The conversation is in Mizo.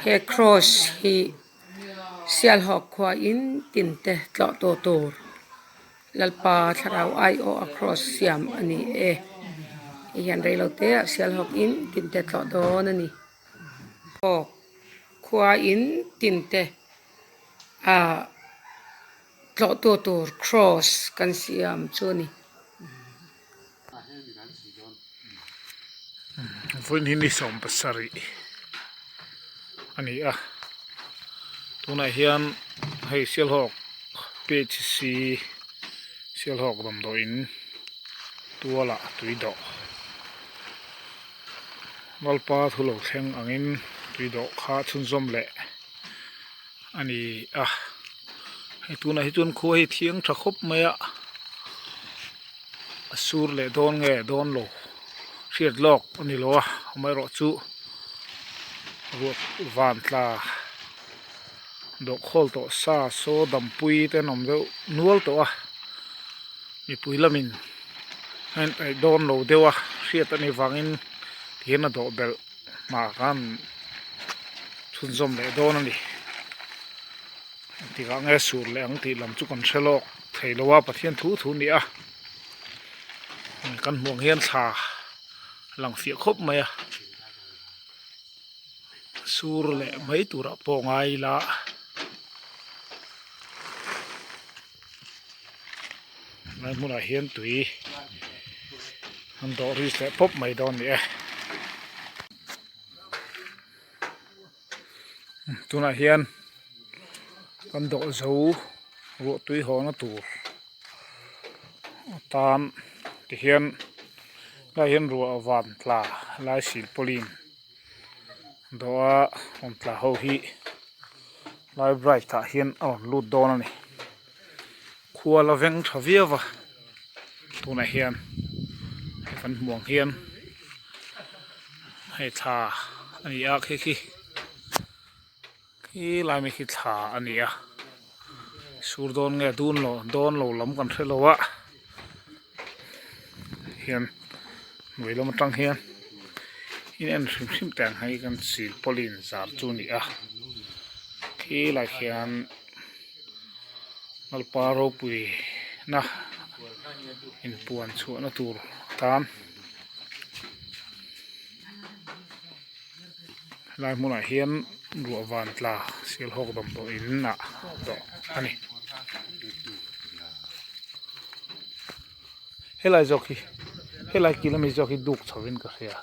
He cross hi Sialhawk khua in tin te tlawh tawh tur Lalpa thlarau aiawh a cross siam a ni e. Hei hian reilo te ah Sialhawk in tin te tlawh dawn a ni. Hawk khua in tin te ah tlawh tu tur cross kan siam chu a ni. Vawiin hi ni 70 a ni a tunah hian hei Sialhawk P_H_C Sialhawk damdawiin tualah tui dawh Lalpa thu lo thleng angin tui dawh kha chhunzawm leh a ni a hei tunah hi chuan khua hi thiang tha khawp mai a a sur leh dawn nge dawn lo hriat lawk a ni lo a amaherawhchu ruah van tla dawhkhawl tawh sa saw dampui te an awm deuh nual tawh a mipui lamin a inpeih dawn lo deuh a hriat a nih vangin tihian a dawh belh. Hma khan chhunzawm leh dawn a ni. Engtikah nge sur leh ang tih lam chu kan hre lawk thei lo a, Pathian thu thu a ni a. Kan hmuh ang hian thla lang fiah khawp mai a. Sur leh mai turah pawh ngai ila. Helai hmunah hian tui an dawh ri leh pawp mai dawn a ni e. Tunah hian kan dawh zo ruah tui haw na tur atan tihian helaiah hian ruah van tla lai silpauline dawh a rawn tla ho hi lai bright ah hian a rawn lut dawn a ni. Khua la veng tha viau va tunah hian hei kan hmuh ang hian hei thla a ni a khi khi khi lai mai khi thla a ni a sur dawn nge dun lo dawn lo lam kan hre lo a hian hnuai lam atang hian in en hrim hrim teh ang hei kan silpauline zar chu a ni a khi lai khian. Lalpa ropui na inpuan chhuahna tur atan helai hmunah hian ruah van tla Sialhawk damdawiin ah dawh a ni. Helai zawk hi helai kil ami zawk hi duk chho in ka hria.